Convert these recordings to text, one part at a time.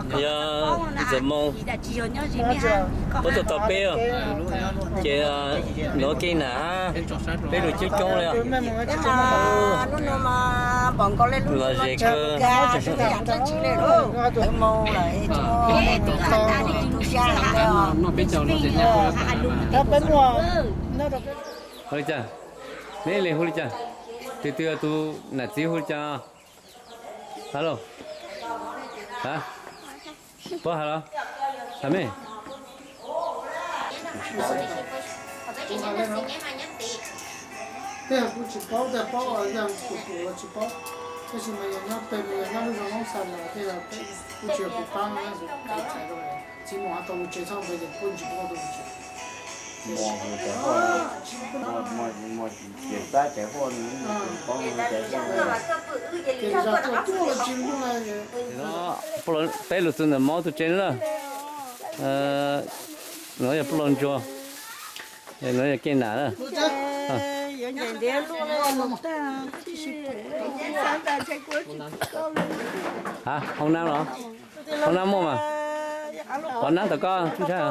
Yog Ntxawm Moo, puab tuaj tos peb, ces nuav kev nam, peb lug coob coob le. Los ze kawg. Hu li cas? Neb le hu li cas? Twg twg tus nam txiv hu li cas? Halo, puab has los? Has me. Tej kuv tsis paub, tej paub yog kuv kuv los tsis paub. Tab sis mas yog nyob pem, yog nyob lub zos Hmoob Xas los tej, kuv tsis yog kuv paab, txiv mus has tau mus tsev txhob ntawd ces kuj tsis paub tau mus tsev. Peb lug txug ntawm Hmoob tug tsev na. Nuav yog puab laug ntsuag, nuav yog kev nam na. Ha, hoob nab los? Hoob nab muaj mas. Qhov nab tom koj tub ntshai.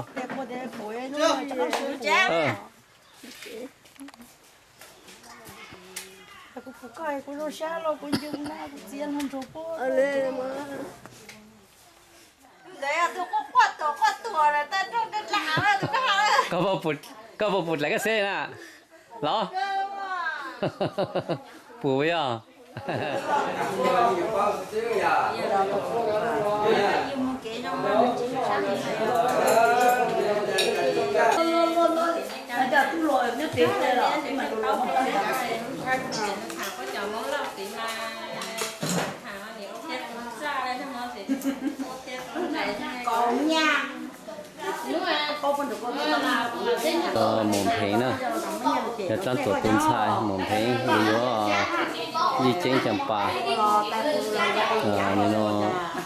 Koj puas pum dlaim koj xeb na los? Pum yog. Moos Pheev na, yog Tsab Tuam tus ntxhais. Moos Pheev nws yuav Yij Ceeb Cam Pas. Nim no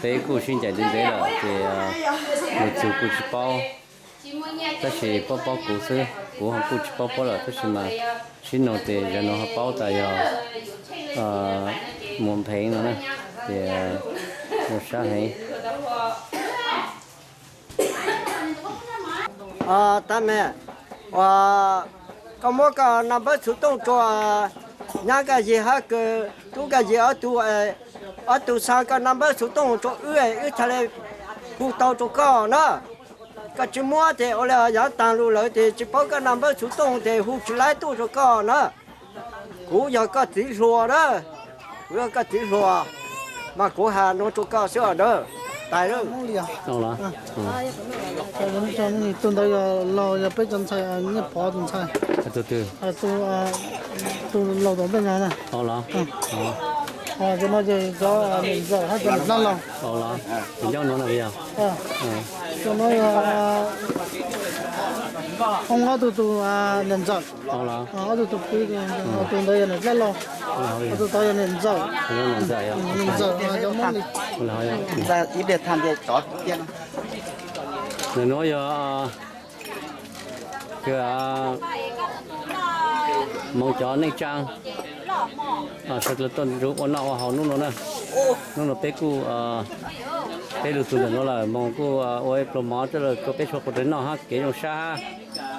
peb kuj sib ncaim ntev ntev lawm ces lug txug kuj tsis paub, tab sis paub paub kuv xwb, kuv ho kuj tsis paub puab lawm, tab sis mas sib noog ces zag nuav ho paub tas yog Moos Pheev no na, ces zoo sab heev. Tab me, koj muab koj naj npawb txhuv tooj rua Nyab Nkaj Yig hab Tub Nkaj Yig ob tug, ob tug xa koj naj npawb txhuv tooj rua wb, wb thiaj le hu tau rua koj na. Koj tsis muab ces ua le yav taag lug lawm ces tsis paub koj naj npawb txhuv tooj ces hu tsis laib tuaj rua koj na. Kuv yog koj txiv hluas na, kuv yog koj txiv hluas, mas kuv has nuav rua koj xwb os na. Tais, tus ntawd yog laug, yog peb cov ntxhais, Nyiaj Pov tus ntxhais, tus laug tom ntej no na. Cov no ces cov niam ntxawm hab cov niam dlab laug. Cov no yog Hmoob ob tug tus niam ntxawm, ob tug tus kwv, tus ntawd yog niam dlab laug, tus tod yog niam ntxawm. Niam ntxawm cov Hmoob li. Ntawm nuav yog kws moog cov neej tsaa sawv dlawg tuaj nrug ua noj ua haus nub nua na. Nub nua peb kuj, peb lug txug ntawm nuav lawm, moog kuj ua ib pluag mov coj lug rua peb suav quas dawb noj hab kev zoo sab hab.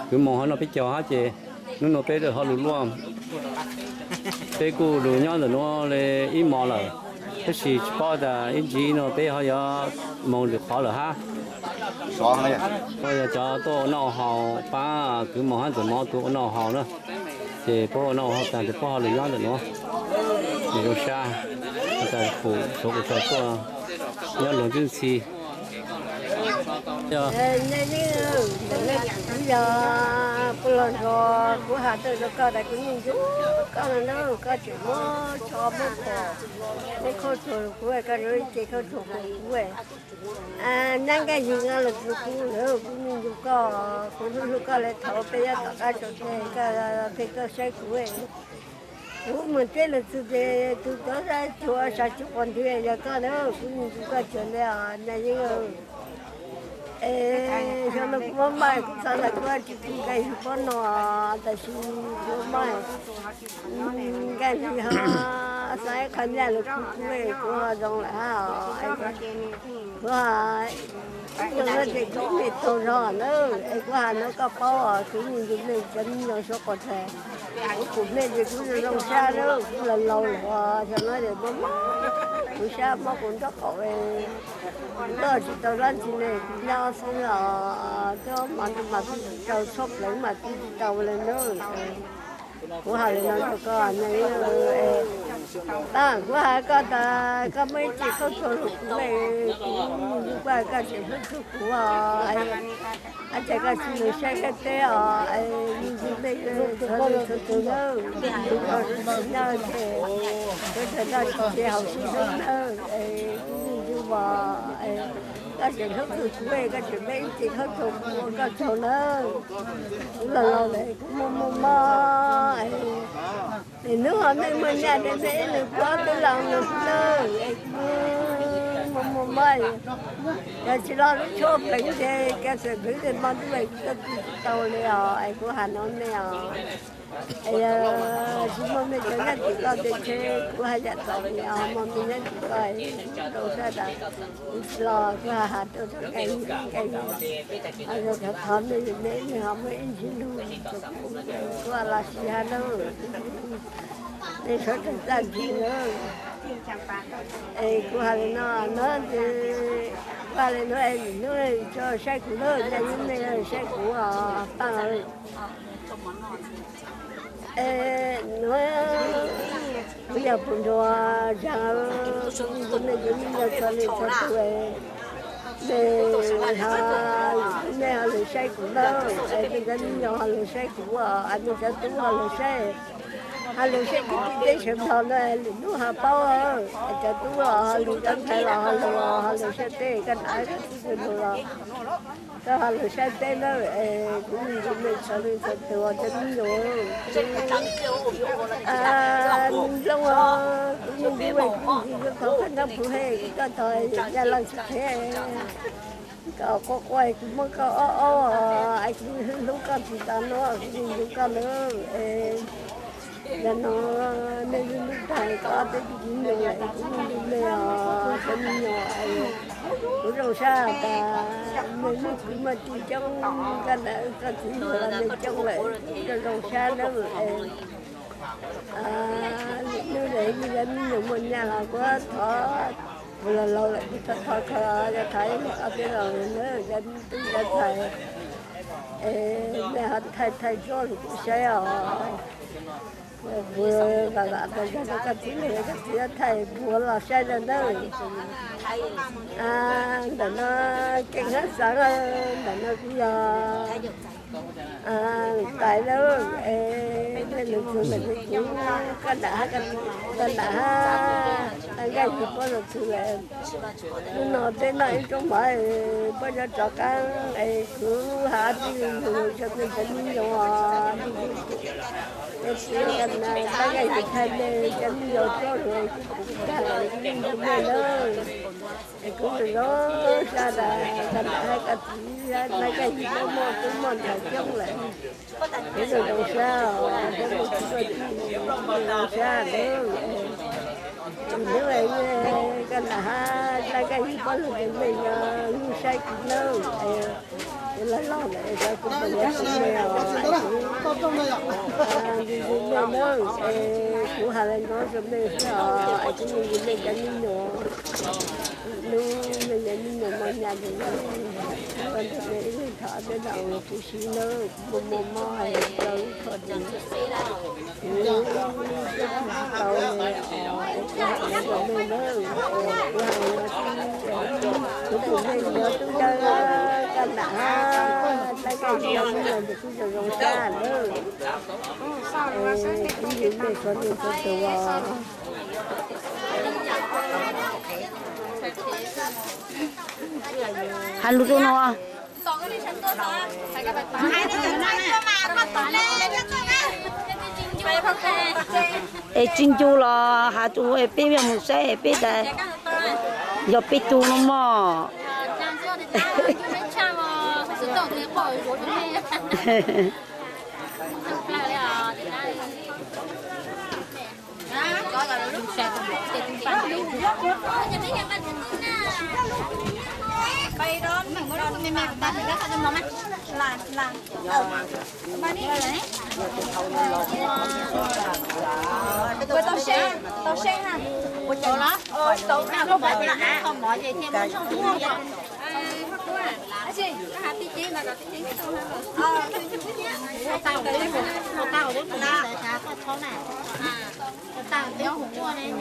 Kuv moog hab noj peb caug hab ces nub nua peb ho lug luaj. Peb kuj lug nyob ntawm nuav le ib mos lawm, tab sis tsis paub tas ib ntsis nuav peb ho yuav moog lwm qhov lawm hab. Yog cov tuaj ua noj ua haus, paab kwv moog hab ntxawm mov tuaj ua noj ua haus na, ces puab ua noj ua haus taag ces puab ho lug nyob ntawm nuav, zoo sab, tas pum suav quas tsaug tuaj nyob luag ntxwb ntxhi. Kuv yog puj laug ntsuag, kuv has tawm rua koj tas kuv yeej nco koj na, koj tseem muab tsho muab phom, muab khaub thuas kuv, koj zoo ib ce khaub thuas phom kuv. Nab Nkaj Yig no los txug kuv lawm, kuv yeej nco koj, kuv hlub hlub koj le thaum peb nyob tom qab tsaus tes, koj pheej tuaj saib kuv. Kuv moog teb lug txug tes tug cov saib tsuag sa tsuag quas ntwg yog koj na, kuv yeej nco koj tsuag le os Naj Yeeb. Es xyoo no kuv muab maij, kuv xav tas kuv tsis tu Nkaj Yig pob no, tab sis kuv muab maij, Nkaj Yig ho Xav ib qho nyaj los kuv kuv kuv ho zoo lawm hab os. Kuv ib tug no ces kuv me taug zog na, es kuv has no koj paub os, kuv me ntsis me cov me nyuam suav qos tshais, kuv pum me ces kuv zoo zoo sab lawm, kuv laus laus lawm os, xyov no ces mob mob kuv sab mob kuv nraub qaum, tuaj tsis tau dab tsi li, kuv nyob xwb os, tuaj mov ntuj mas twb tsis tau, tshuaj pleev mas twb tsis tau li na. Kuv hais li no rau koj, kuv hais koj tas koj muaj ib ce khaub thuas rau kuv, kuv mus kuaj koj tseem hlub txog kuv os, es cas koj tsis mus saib koj teb os, es me ntsis me txhua leej txhua tus nawb, kuv nyob ces peb nrog noj sib ces haus sib hlub nawb, es kuv me ntsis mas koj tseem hlub txog kuv, koj tseem muaj ib ce khaub thuas kuv ua koj tsaug nawb. Kuv laus laus lawm kuv mob mob mob, es hnub ho nej muaj nyaj ces nej ib leeg pub ob tug los nws nawb, es kuv mob mob mob, yog tsis los lub tshuaj pleev ces koj txawm pleev tej mob ntuj es kuv tuaj tsis tau li os, es kuv has no nej os. Es yog tsis muaj mej cov nyob tim koj tej tsheb kuv haj yam txom nyem os, muaj mej nyob tim koj rau sab tas, kuv tsis los kuv has has tuaj rau nqaij nqaij, thov mej, mej ho muaj ib ntsis lug rau kuv, kuv los sis hab nawb, mej sawv daws txaj ntsig nawb. Es kuv has li no, no ces kuv has li no es hnub tso saib kuv lawm, nyob hnub mej saib kuv os Paaj. Es no kuv yog pum nruag zag, kuv me ntsis me nyuam txhua leej txhua tus, mej ho, mej ho lug saib kuv na, es mej cov me nyuam ho lug saib kuv, es mej cov tub ho lug saib, ho lug saib kuv tim teb chaws Nplog na, lwm hnub ho paub, es cov tub ho lug cov ntxhais los ho lug, ho lug saib teb, koj nam koj txiv lug los koj ho lug saib teb na, es kuv me ntsis mej txhua leej txhua tus cov me nyuam, Nplooj, kuv me ntsis kuv me ntsis yuav thov koj nrog kuv he, koj thov nyaj loj tsis qhev, koj quaj quaj kuv muab koj ob ob, es kuv hlub koj tsis tas no, kuv me ntsis koj lawm, es yog no nej hlub hlub tag koj ob peb tug me nyuam, kuv me ntsis mej os cov me nyuam, kuv zoo sab tas mej muaj kwv muaj tij coob, koj nam koj txiv lug los mej coob lawm, kuv zoo zoo sab nawb. Hnub no yog me nyuam muaj nyaj los kuv thov, kuv laus laus lawm kuv thov thov koj, yog thov ib leeg ob peb leeg nawb, cov tub cov ntxhais, es mej ho thaij thaij tsob rau kuv saib os. Kuv vam vam tas yog koj txiv lug, koj txiv thaij kuv los saib rau nawb. Ntawm no Keej Hab Xaav, ntawm no kuv yog Tais lawm, es nej lug txug lawm kuv, koj nam hab, koj nam hab Nkaj Yig puab lug txug lawm. Hnub no peb noj ib roob mov, puab yuav rov qaab, es kuv has tij lug rau mej cov me nyuam, es txiv koj nam Nkaj Yig thaij mej cov me nyuam tsob lug kuv tag lawm, kuv me ntsis mej nawb. Es kuv zoo zoo sab tas koj nam hab koj txiv hab Nkaj Yig puab muaj tub muaj ntxhais coob lawm. Kuv zoo zoo sab os, zoo zoo sab nawb. Hnub koj nam hab Nkaj Yig puab lug ces mej yuav lug saib kuv nawb. Kuv laus laus lawm es kuv pum yuav kuv mej os, es kuv ntsis mej nawb, es kuv has le nuav rua mej xwb os, es kuv ntsis mej cov me nyuam. Hnub mej cov me nyuam mob nyaj ces kuv ua ntawm mej ib leeg thov peb noj ua kuv si nawb, kuv muaj muaj mob has rau ib qho ces kuv tsis tau le os, es kuv has le rua mej nawb, kuv has le nuav xwb, kuv pum mej yuav tub ntawb koj nam hab Nkaj Yig puab lug ces kuv zoo zoo sab nawb. Es kuv ntsis mej txhua leej txhua tug os. Has lug rua nuav. Es tsis ncu los has rua peb mus saib peb tas yog peb tug no mog.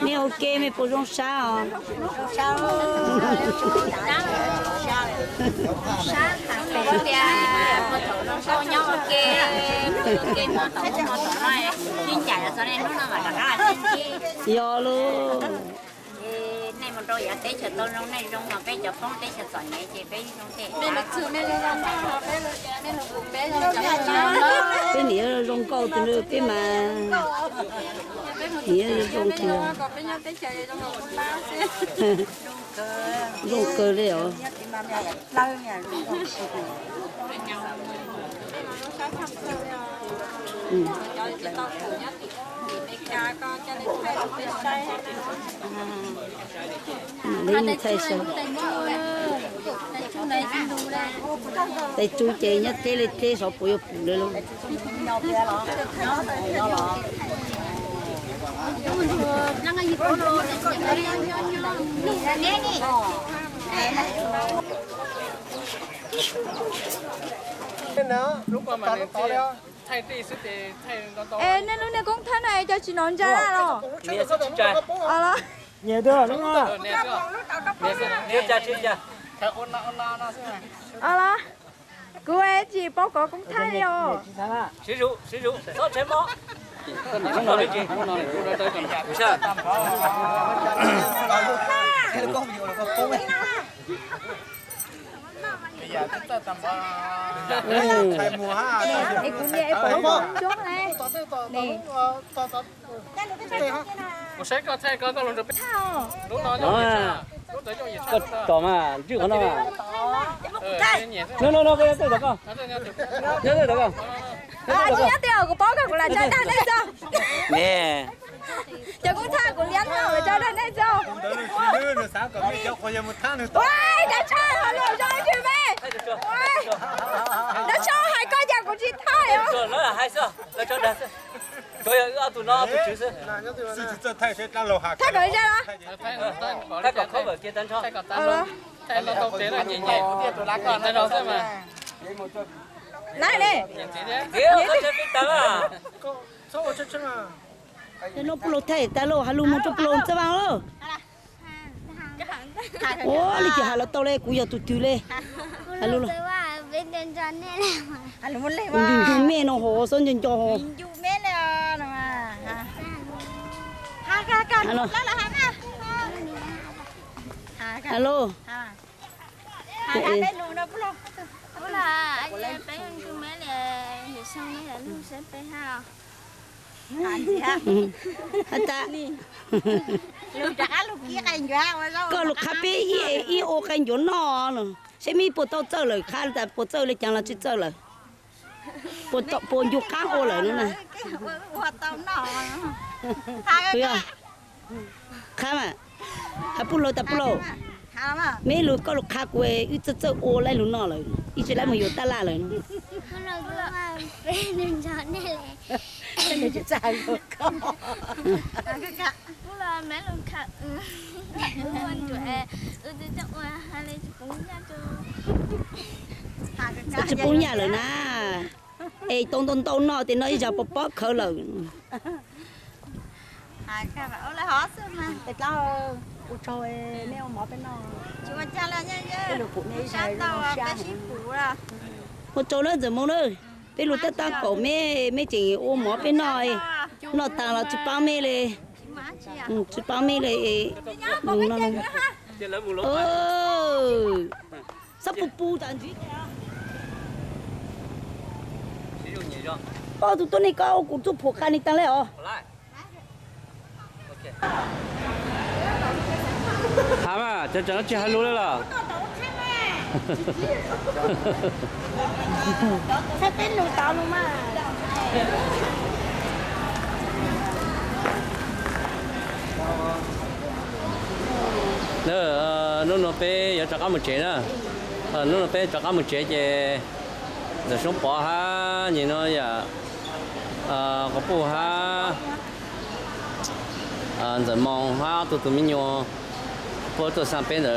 Nej ua ke mej puas zoo sab os? Tias puag thaum zoo nkauj nyob ua ke, ua ke hmo tom ub hmo tom no, sib ncaim los txog niaj hnub no mas rov qab sib ntsib. Yog lauj. Nej mus rau yav teb chaws tau zoo nej zoo, mas peb cov Hmoob teb chaws txom nyem ces peb zoo tej. Peb niam zoo nkauj tus nws peb mas, niam zoo tiag. Zoo kawg li os. Li thaij saib. Tes tsu ces nyob teb li teb xyov puas yuav pum li lauj. Es nej lub niag koob thaij no es cov tsis hnov ntsa los? Los los, kuv tsis paub kov koob thaij li os. Es kuv niam es pom koob ntsuab ne. Koj tsom mas ntswj qhov no. No no no, koj nyob twj tom koj. Nyob twj tom koj. Tsis nyob twj, kuv paub koj, kuv lam tso dag nej xwb. Cov koob thaij kuv liab no, lam tso dag nej xwb. Ua, dab tshaj ho luag zoo tsis me. Dab tshaj hais koj cas kuv tsis thaij os. Thaij kom zaj los. Lawm ne. Cov no puj laus thaij tas lawm, has lus mus rau puj laus Txawj Vaj lauj. Ua li cas has los tau li, kuv yog tus twg li. Has lus, ncu ncu mej no ho xob nco nco ho. Alo. Koj lus qha peb ib ua qe ncuav noj los, seb meb puas tau txawj lawm, qha tas puas txawj li cas los tsis txawj lawm. Puas ncu qab ua lawm no na. Qha mas, has puj laus tas puj laus. Meb lus koj lus qha kuv, wb txawj txawj ua laib lus noj lawm, ib tsis laib mus yuav taj laj lawm. Tsis poob yam lawm na. Es tau ntau ntau no ces no ib zag pov pob khawv lawm. Ua tsaug na Ntxawm Moo na, peb lus tab tab kaum meb, meb tseem ua mov peb noj, noj tas los tsis paub meb li. Tsis paub meb li. Xob pus pus tas ntxiv. Koj tus tuab neeg koj ua kuv txuj phuam qha ni tas li os. Has mas, cov tseem tsis hais lus li los? Thaij peb lus tau lus mas. Na, hnub no peb yuav rov qab mus tsev na. Hnub no peb rov qab mus tsev ces Ntxawm Soob Pov hab nyem no yam Quas Puj hab Ntxawm Moos hab ob tug tus me nyuam puab tuaj xaa peb ntawm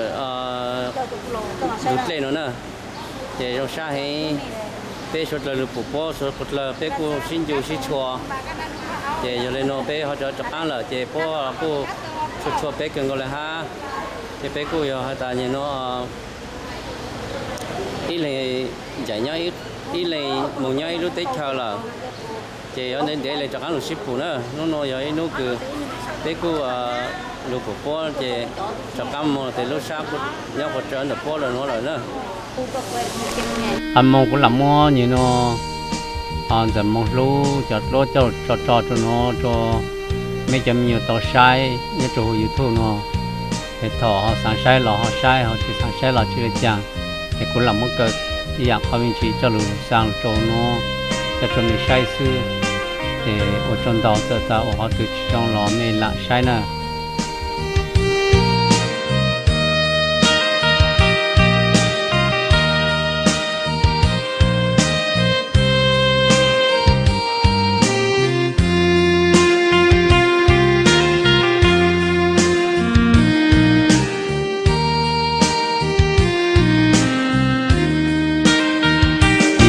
ntug dlej no na. Ces zoo sab heev, peb suav dlawg lug pum puab suav dlawg peb kuj sib ncu sib tshua. Ces yog le nuav peb ho rov rov qaab lawm ces puab kuj tshua tshua peb kawg nkaus le hab. Ces peb kuj yog has tas nyem no ib leeg ncaim nyob, ib leeg moog nyob ib lub teb chaws lawm, ces yuav ntev ntev le rov qaab lug sib pum na. Hnub no yog ib hnub kws peb kuj lug pum puab ces rov qaab moog tes lub sab nyob quas tsawv ntawm puab lawm nuav lawm na. Moog kuv lam muab nyem no Ntxawm Moos hlub cov duab coj tso tso rua nuav rua mej cov me nyuam tau saib nyob rua huv YouTube nuav. Es thaum ho xaav saib los ho saib, ho tsis xaav saib los tsis ua caag. Es kuv lam muab kaw ib yaam qhov me ntsis coj lug xaa lug rua nuav coj rua mej saib xwb. Es ua tsaug ntau, txawm tas ua qhov twg tsis zoo los mej lam saib na.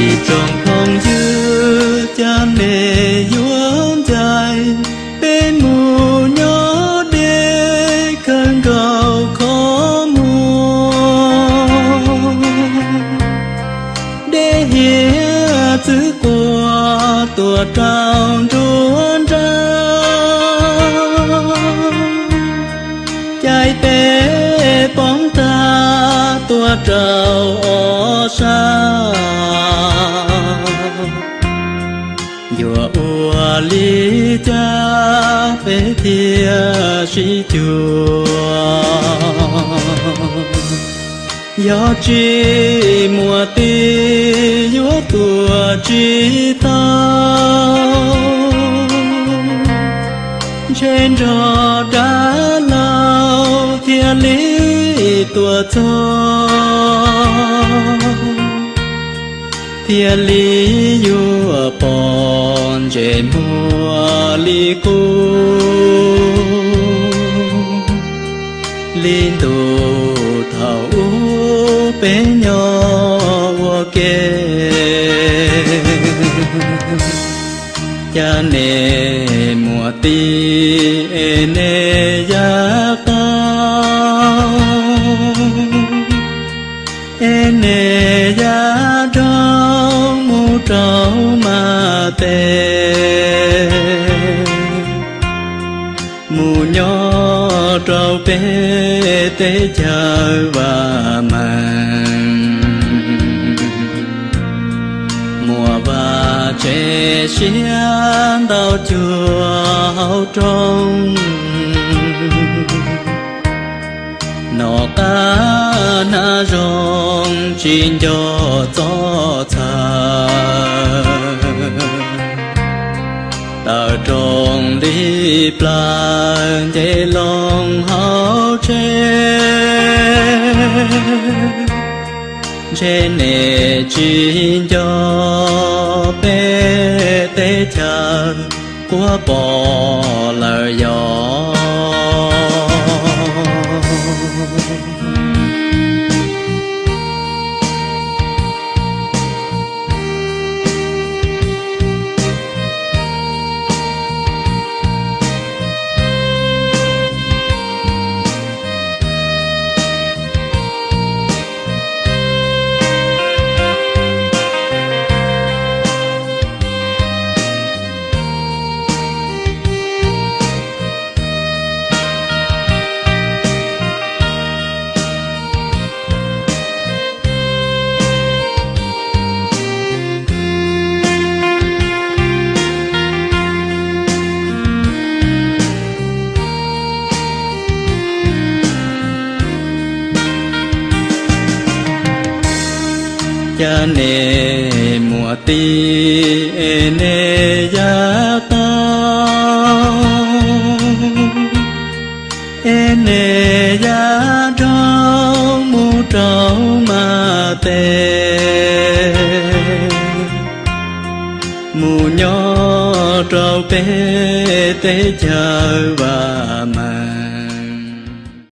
Ib tsoom phooj ywg, ca mej yuav ncaim peb mus nyob deb kawg nkaus qhov muag. Deb hiav txwv quas tuaj rau nruab nrab, caij peb poob tag tuaj rau ob sab. Yuav ua li cas peb thiaj sib cuag? Yog tsis muaj tij yuav tuaj tsis tau, ntshe nrog dab laug thiaj li tuaj txog, thiaj li yuav pom ntsej muag li qub. Li ntuj thaum ub peb nyob ua ke, ca nej muaj tij es nej yav qau, es nej yav doog mus rau mas tes, mus nyob rau peb teb chaws vam meej, muaj vaj tse siab ntau cuag hauv roob. Nom qab hnab zoo tsis nco txoj txhais, tawm rooj li plawv nce loo hauv tsheb. Ntshe nej tsis nco peb teb chaws quab pom lawm yog. Ca nej muaj tij es nej yav tau, Neb yav nrog mus rau mas tes, mus nyob rau peb teb chaws Vaj Maj.